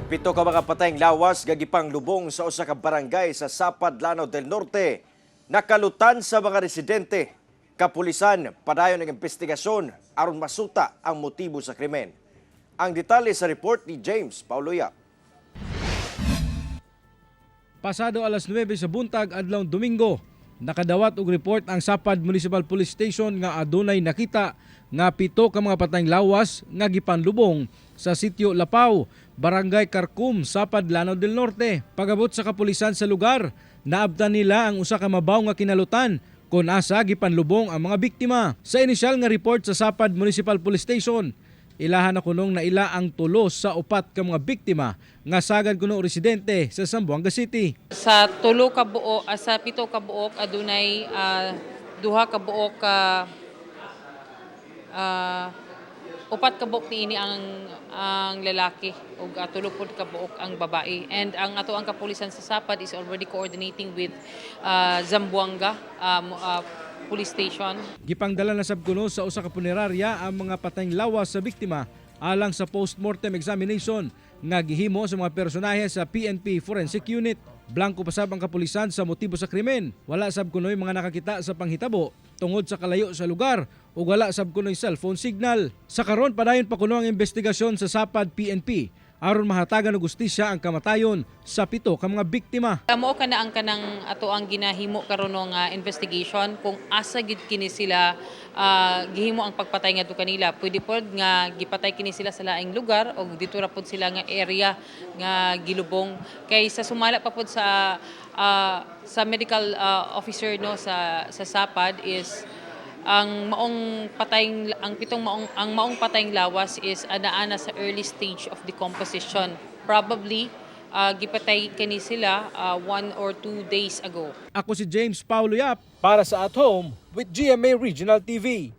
Pito ka mga patayng lawas gagipang lubong sa usa ka barangay sa Sapad, Lanao del Norte. Nakalutan sa mga residente. Kapulisan padayon ang investigasyon aron masuta ang motibo sa krimen. Ang detalye sa report ni James Paulo Yap. Pasado alas 9 sa buntag adlaw Domingo, nakadawat og report ang Sapad Municipal Police Station nga adunay nakita nga pito ka mga patayng lawas nga gipanlubong sa sitio Lapaw, Barangay Karkum, Sapad, Lanao del Norte. Pagabot sa kapulisan sa lugar, naabtan nila ang usa ka mabaw nga kinalutan kung asa gipanlubong ang mga biktima. Sa inisyal nga report sa Sapad Municipal Police Station, ilahan na kunong naila ang tulo sa upat ka mga biktima nga sagad kuno residente sa Zamboanga City. Sa tulo ka buok, sa pito ka buok, adunay duha ka buok ka upat ka buok niini ang lalaki ug tulo pud ka buok ang babae. And ang ato ang kapulisan sa Sapad is already coordinating with Zamboanga Police Station. Gipangdala na sab kuno sa usa ka punerarya ang mga patayng lawas sa biktima alang sa post-mortem examination nga gihimo sa mga personahe sa PNP Forensic Unit. Blanco pa sab ang kapulisan sa motibo sa krimen. Wala sab kuno'y mga nakakita sa panghitabo tungod sa kalayo sa lugar ug wala sab kuno'y cellphone signal. Sa karon, padayon pa kuno ang investigasyon sa Sapad PNP aron mahatagan og hustisya ang kamatayon sa pito ka mga biktima. Mao kana ang kanang ato ang ginahimo karon nga investigation kung asa gid kini sila gihimo ang pagpatay ngadto kanila. Pwede pod nga gipatay kini sila sa laing lugar o dito ra pod sila nga area nga gilubong, kay sa sumala pa pod sa medical officer, no, sa Sapad is ang maong patayng ang pitong maong ang maong patayng lawas is anaa na sa early stage of decomposition. Probably gipatay kini sila 1 or 2 days ago. Ako si James Paulo Yap para sa At Home with GMA Regional TV.